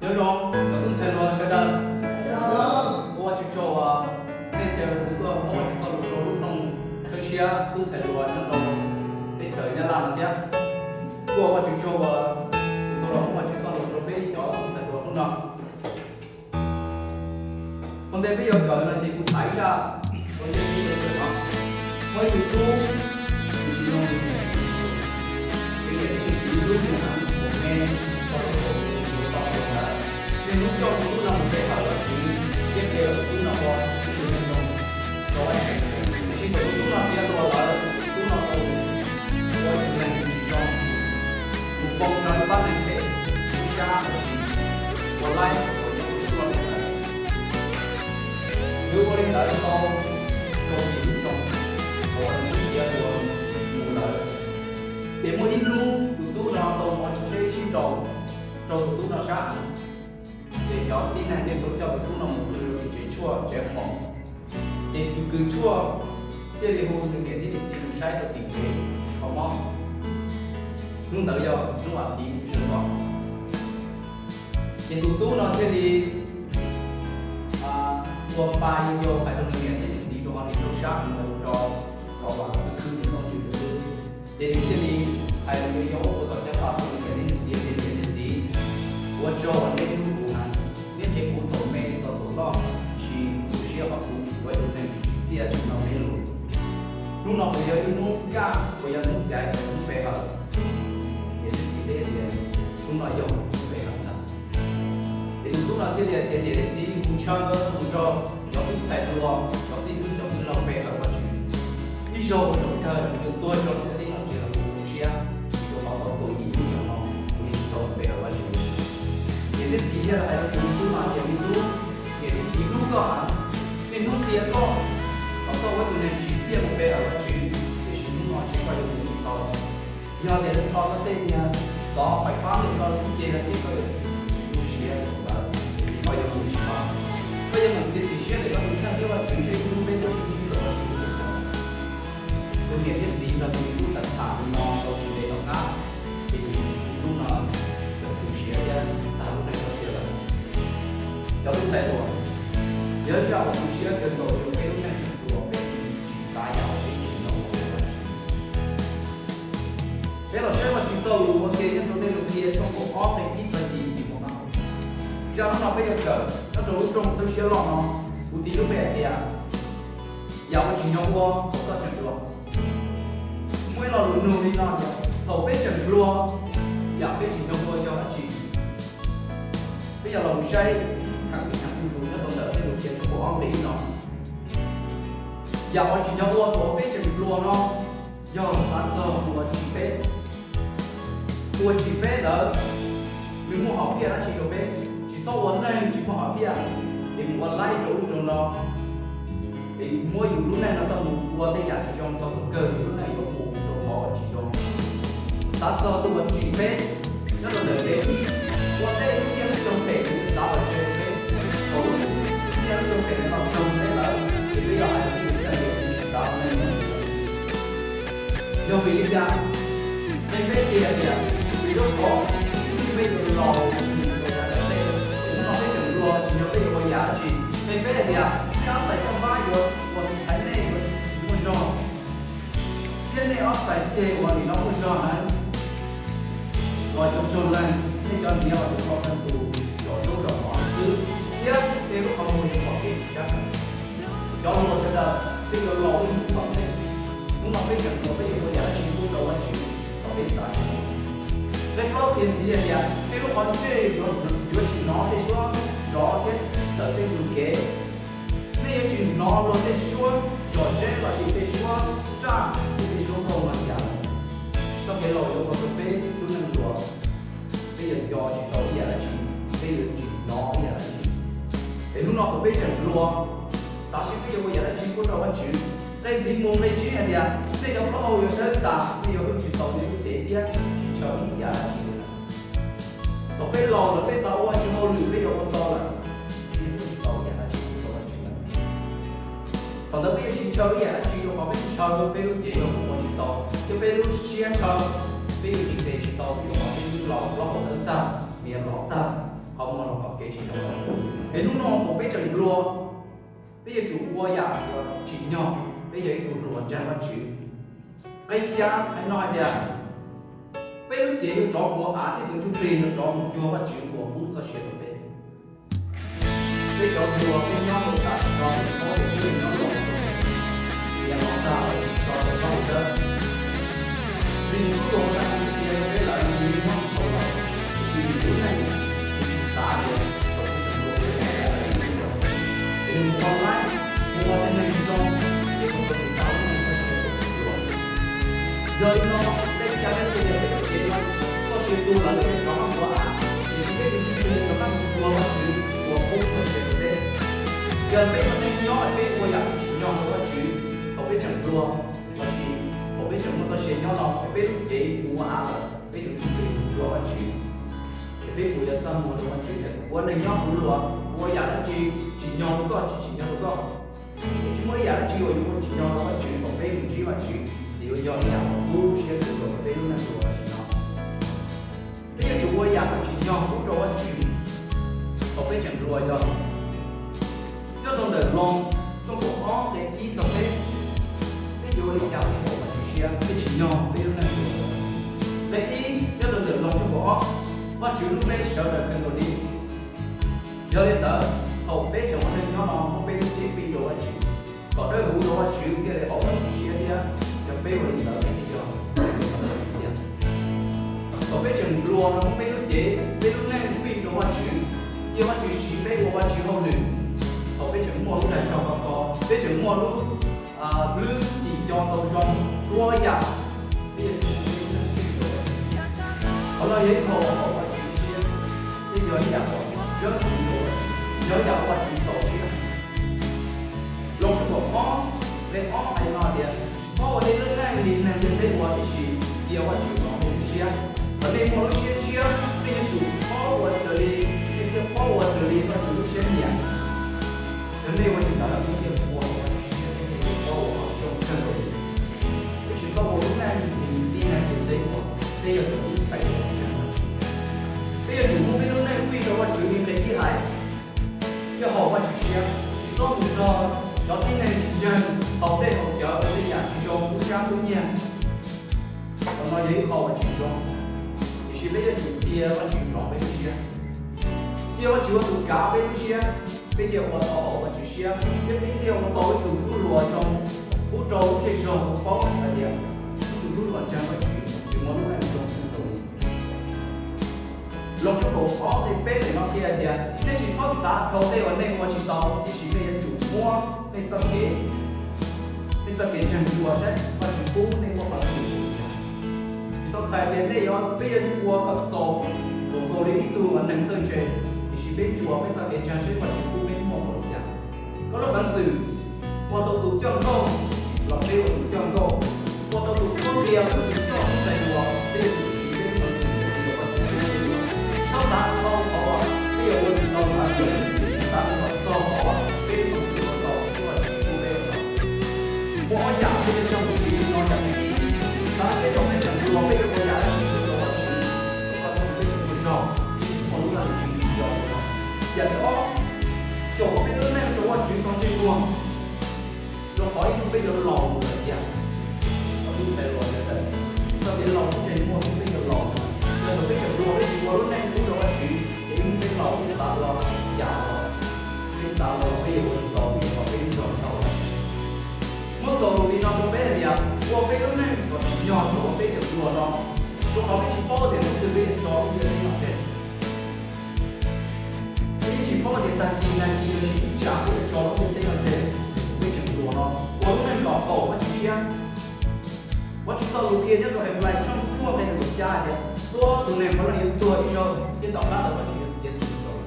Nyob zoo cov tub ntxhais hluas sawv daws. Ua Vajtswv tsaug uas nej caw kuv tuaj muab Vajtswv txoj lus rau lub rooj txhawb siab tub ntxhais hluas nyob rau teb chaws Nyab Laj no thiab. Kuj ua Vajtswv tsaug uas kuv tau los muab Vajtswv txoj lus rau peb cov tub ntxhais hluas hnub no. Ua ntej peb yuav kawm no ces kuv tham zaj ua ntej peb yuav kawm no. Muaj ib tug tub, nws tsis zoo li nws niam thiab nws txiv, nws niam thiab nws txiv hlub nws heev, ua me txog rau thaum nws yuav tau xyoo ntawd. Niaj hnub coj tus tub no mus pe hawm Vajtswv thiab qhia tus tub no ua ib tug neeg zoo rau Vajtswv. Tiam sis thaum tus tub no tiav hluas lawm, tus tub no tau ua ib tug neeg tsis zoo, mus poob rau ib pab neeg phem ib sab los sis ua laib uas yog tus tub no li ntawd. Nws ua li ntawd tau kaum yim lub xyoo, thaum uas nws twb tiav hluas mus lawm. Ces muaj ib hnub tus tub no tau mus ua tsheb sib nraus rau tus tub no sab heev. Ces cov tib neeg thiaj tau coj tus tub no mus pw rau tim tsev tshuaj tsev moos. Ces tus kws tshuaj thiaj li hu nws niam thiab nws txiv mus saib rau tim tsev qhov mob. Hnub ntawd yog hnub vas thiv sawv ntxov. Ces tus tub no thiaj li ua pa yau yau hais rau nws niam thiab nws txiv rau qhov nws rau sab ntawd tso, rau vas khwb khwb nws noj tswv xwb. Ces nws thiaj li hais yau yau ua kom caj pas rau nws niam thiab nws txiv tias, niam thiab txiv, ua tsaug uas neb hlub kuv heev, neb qhia kuv thaum me txog thaum loj, tsis tu siab qhov kuv ua ib tug neeg tsis txiaj tsis mloog neb lus. Hnub no puas yog ib hnub kaj, puas yog hnub caiv, puas yog hnub pe hawm? Niam thiab txiv teb tias, hnub no yog hnub pe hawm ntag. Ces tus tub no thiaj li hais tias, niam thiab txiv, kuv ntshaw mus nrog cov tub ntxhais hluas, cov xib hwb, cov txwj laug pe hawm Vajtswv. Ib zaug ua zaum kawg kuv yuav tuag tso thiab teb no tsis los kuv tu siab, rau qhov tau kaum yim lub xyoo no kuv yeej tsis tau pe hawm Vajtswv. Niam thiab txiv thiaj hais rau tus tub no tias, me tub, niam thiab txiv hlub koj heev, niaj hnub qhia koj kom koj ua ib tug neeg tsis txiaj mus pe hawm Vajtswv, tiam sis hnub no ces koj yuav mus tsis tau. Yog tias lawv rho koj tej niag xov pais pab ntawm koj lub cev no ces koj yuav tu siab lawm, ces koj yuav mus tsis tau. Koj yuav mus txiav txim siab ntawm koj tus kheej thiab Vajtswv seb ib hnub peb puas sib hlub rau Vajtswv. Tus niam thiab txiv nrog tus me tub tham tham li no tau tsis ntev tom qab, ces tus tub no txawm tu siab thiab tag lub neej txoj sia lawm. Cov tub ntxhais hluas, yog ib zaj uas tu siab kawg nkaus rau peb lub neej tseem hluas, peb tsis xav yam uas peb tseem hluas ua Vajtswv. Peb los saib Vajtswv txoj lus ua ke nyob rau Tej Lus Qhia tshooj kaum ob nqe ib txog yim. Zaj hnub no peb yuav kawm nyob rau lub rooj txhawb siab loj no, kuv tis lub npe hais tias, yam uas tsim nyog ua thaum koj tseem hluas. Muaj ib lo lus nug li no tias, thaum peb tseem hluas, yam peb tsim nyog ua yog dab tsi? Peb yog los mus saib ib theem ib theem zuj zus nyob rau ntawm Tej Lus Qhia tshooj kaum ob nqe ib no. Yam uas tsim nyog ua thaum peb tseem hluas no yog xav txog tus uas tsim peb. Tus uas tsim peb ntawd, nws muaj hom phiaj dab tsi rau peb? Tsis txhob ua neeg tsis muaj hom phiaj, es mus ua laib rau ub rau no, es muab yus lub neej no txoj mus ua tej yam tsis zoo txog thaum kawg yus lub neej yuav mus rau qhov uas tsis zoo. Xav txog tus uas tsim peb nyob rau ntawm nqe ib, ua tej lub nyiaj lub xyoo phem nws yuav txav los tseg rau peb. Thaum lub nyiaj lub xyoo phem no los raug peb lawm, ces peb yuav hais tias peb tsis xav ua neeg lawm. Yog vim li cas? Qhia peb tias, tias vim rau qhov ib hnub peb yuav laus mus rau sawv daws tej, hnub no peb tseem hluas tsis yog peb yuav ua yam dab tsi. Qhia peb hais tias, kab txhais kab npab yuav ua tus thaiv nej yuav tsis muaj zog, thiab nej ob txhais ceg uas nim no muaj zog na los yuav raug leeg, nej cov niam uas yuav tau leej tus cov zaub rau mov xwb, thiab nej lub qhov muag yuav pom kev tsis dab tsi. Cov hluas sawv daws, peb yuav laus ib hnub tom ntej. Hnub no peb tseem hluas peb yuav ua yam dab tsi pub rau Vajtswv kom peb xav tsis tau. Nqe plaub qhia ntxiv hais tias, nej lub qhov ntsej yuav tsis hnov tej suab zov thiab tawm tej tus kev. Nej yuav tsis hnov luag tej suab zom zeb los sis tej suab tsaj thiab tej suab nkauj no li cas. Txoj kev laus yuav ua rau peb lub neej hluas, peb yuav nco tsis tau ib yam dab tsi, peb yuav tsis hnov ib yam dab tsi. Es hnub no thaum peb tseem hluas, xav seb peb yuav ua yam dab tsi pub rau Vajtswv. Qhia ntxiv mus nqe tsib hais tias, nej cov plaub hau yuav dawb tas, nej yuav hwj tsis tau nej lub cev thiab tsis ntshaw ib yam dab tsi li lawm. Thaum peb laus lawm peb xav ua Vajtswv hauj lwm peb yuav ua tau lawm, peb ua tsis tau ib yam dab tsi pub rau Vajtswv lawm. Thaum ntawd peb yuav tsis ntshaw ib yam dab tsi rau qhov peb ntshaw peb lub cev yuav ua tsis tau, thiab peb lub siab ntshaw peb yuav nqis tes tsis tau, rau qhov peb twb laus plaub hau dawb tag, niam laus tag. tau muaj los kom kev tsis zoo. Es hnub no thaum peb tseem hluas, peb yuav tsum ua yam uas tsim nyog peb yog ib tug hluas ntseeg Vajtswv. Nqe xya hais no hais tias, peb lub cev yuav rov ua av thiab tus Ntsuj Plig yuav rov mus cuag Vajtswv uas pub txoj sia rau peb. Peb cov hluas peb nyob rau tam sim no, peb twb nyob los txog tias los tag los tsis txog rau Vajtswv dawb. Vim nws twb los tag nws tias rau peb lawm, nws yeej nyob tsis tau lawm, tiam sis nws lub neej nws tsis xav tias thaum peb tseem hluas peb yuav ua yam dab tsi rau, es nws mus ua laib, mus ua tej neeg tsis zoo, ces kom tau tus tag lub neej txoj sia rau tus hluas. Yog li no, peb xav tias peb lub cev no txoj sia tu lawm peb rov qab mus ua av, tiam sis peb tus Ntsuj Plig rov qab mus cuag Vajtswv uas pub txoj sia rau peb. Yog peb ua neej nyob peb ua yam tsis tsim nyog rau Vajtswv thaum peb tseem hluas, los sis thaum peb tseem muaj txoj sia nyob no, peb lub cev mus ua av lawm, peb tus Ntsuj Plig mus cuag Vajtswv, es peb puas yuav txaj muag rau Vajtswv tias kuv ua neej nyob kuv hluas, kuv ua yam dab tsi tsim nyog rau koj tsis tsim nyog rau koj? Yeej tsis muaj ib yam dab tsi uas yuav ua tsim nyog rau Vajtswv thaum peb mus ntsib Vajtswv, ces yuav yog ib yam uas tu siab kawg nkaus peb lub neej hluas tam sim no. Peb yuav tsum ua yam kom tsim nyog pub rau Vajtswv thaum peb tseem hluas yog nyob rau ntawm Loos tshooj kaum ob nqe ib txog peb, peb yuav ua li cas peb thiaj haum Vajtswv siab thiab tsim nyog peb lub neej hluas? Nqe ib nyob rau ntawm Loos tshooj kaum ob, Vajtswv hlub peb sawv daws kawg nkaus li. Yog li ntawd, thaum peb tseem ua neej nyob no muab peb lub cev fij rau Vajtswv, kom dawb huv rau Vajtswv thiaj li haum Vajtswv siab thiab. Yog peb ua li ntawd peb thiaj yog tiag. Thaum peb tseem hluas no muab peb lub cev, peb lub neej fij rau Vajtswv, cia Vajtswv siv peb ua Vajtswv hauj lwm. Thaum peb tseem muaj lub dag zog ko ko, peb tseem muaj lub hlwb tim co tau zoo, txhua yam peb yuav tsum muab peb lub neej fij rau Vajtswv. Qhov no yog ib qho uas haum Vajtswv siab, thiab yog ib yam uas dawb huv rau Vajtswv, yog ib yam uas Vajtswv txaus siab. Loos tshooj kaum ob nqe ob hais no tias, txhob ua nej lub neej li neeg ntiaj teb ua, tiam sis cia Vajtswv txaus nej lub siab. Thaum nej muaj lub siab ntshiab, nej yuav tsum paub ua raws li, nej thiaj paub ua raws li Vajtswv lub siab nyiam. Yog nej ua li ntawd, nej thiaj ua Vajtswv siab, nej thiaj paub ua zoo kawg nkaus li. Peb tsis txhob ua lub neej li tib neeg ntiaj teb ua, peb yog tus tub ntxhais uas ntseeg Vajtswv. Peb yuav tsum muab peb lub neej fij rau Vajtswv li nqe ib hais, thiaj haum Vajtswv siab. Tsis txhob mus nrog cov tib neeg tsis ntseeg haus dej haus cawv, ua tej yam tsis zoo kub sab kub nyiag. Qhov no yog ib qho uas tsis zoo, tiam sis peb yuav tsum cia Vajtswv nrog peb lub siab, cia Vajtswv ua tus kav peb lub siab, peb thiaj ua tau haum Vajtswv siab, thiab peb thiaj ua tau ib tug tub hluas zoo, pub rau lub zej zog tau paub hais tias ib tug tub hluas ntseeg Vajtswv nws muaj lub neej zoo kawg nkaus li. Loos tshooj kaum ob nqe peb ntawm no qhia hais tias, nej tsis txhob xav dhau tej uas nej ua tsis tau, tiam sis nej yuav tsum muab nej txoj kev, nej txoj kev ntseeg dua saib Vajtswv pub nej muaj peev xwm li cas. Tsis tau txhais tias nej yuav, peb yuav ua kom txaus npaum nkaus li ib tug uas neeg txawj ntse, tiam sis peb ntsuas peb txoj kev ntseeg saib Vajtswv pub peb muaj npaum li cas. Koj lub peev xwm ua tau tus coj nkauj los peb ua tus coj nkauj, ua tau tus qhuab qhia, ua tus coj tub ntxhais hluas, peb yuav tsum siv peb lub peev xwm ua Vajtswv pub peb dua. Txhob xav dhau qhov uas peb yuav ua tsis tau li, xav kom txog qhov uas peb lub peev xwm ua tau thiab Vajtswv pub peb ua tau. Muaj ob yam peb yuav tau siv no yam thib ib, xav seb thaum peb tseem hluas peb yuav ua yam dab tsi rau Vajtswv, kom Vajtswv peb tus zog, muaj lub neej tsis yog li no. Yam thib ob, xyaum kom peb lub neej rau Vajtswv tau ntsej muag. Rau qhov ib hnub peb yuav laus lawm tiag. Thaum tub ntxhais hluas sawv daws, txoj kev laus tseem muaj hnub peb yuav laus. Yog thaum peb tseem hluas peb tsis ua lub neej pub rau Vajtswv, ces ib hnub peb laus peb xav ua yam uas peb xav ua los peb yuav ua tsis tau, vim qhov peb lub zog tau lawm. Muab xaus lus li no rau peb hais tias ua peb lub neej kom tsim nyog thaum uas peb tseem hluas no, rau qhov peb tsis paub tias hnub twg peb yuav tso lub ntiaj teb no tseg. Peb yeej tsis paub tias tag kis nag kis los sis ib tsam peb yuav tso lub ntiaj teb no tseg, peb tseem hluas no ua lub neej kom haum Vajtswv siab. Vajtswv txoj lus qhia nyob rau Henplais tshooj cuaj nqe nees nkaum xya hais tias, txhua tus neeg puav leej yuav tuag ib zaug thiab tom qab ntawd Vajtswv yuav txiav txim rau.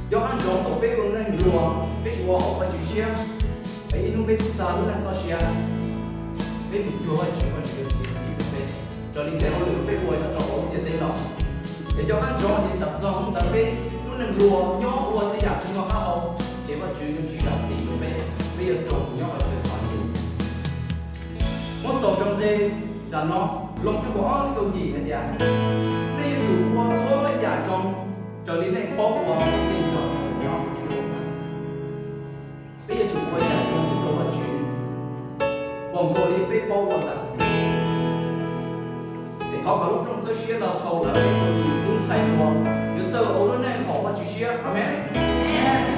Nco qab ntsoov thaum peb ua neej hluas peb tsis ua haum Vajtswv siab, es ib hnub peb tag lub neej txoj sia, peb mus cuag Vajtswv, Vajtswv yuav txiav txim rau peb raws li txoj hauj lwm peb ua nyob rau hauv lub ntiaj teb no. Es nco qab ntsoov tias txawm txog hnub ntawd peb lub neej hluas nyob ua tej yam tsis muaj qab hau, ces Vajtswv yuav tsis zam txim rau peb, peb yuav raug mus nyob qhov chaw txom nyem. Muab xaus rau nqe nram no, Loos tshooj kaum ob nqe kaum yim hais tias, nej yuav tsum ua txhua yam zoo raws li nej paub ua, nej nrog nyob mus tsis tau xav. Peb yuav tsum ua yam zoo rau Vajtswv, vau nkaus li peb paub ua ntawd. Es thov kom lub rooj txhawb siab no dhau lawm peb txhua tus tub ntxhais hluas yuav txawj ua lub neej haum Vajtswv siab. Amees.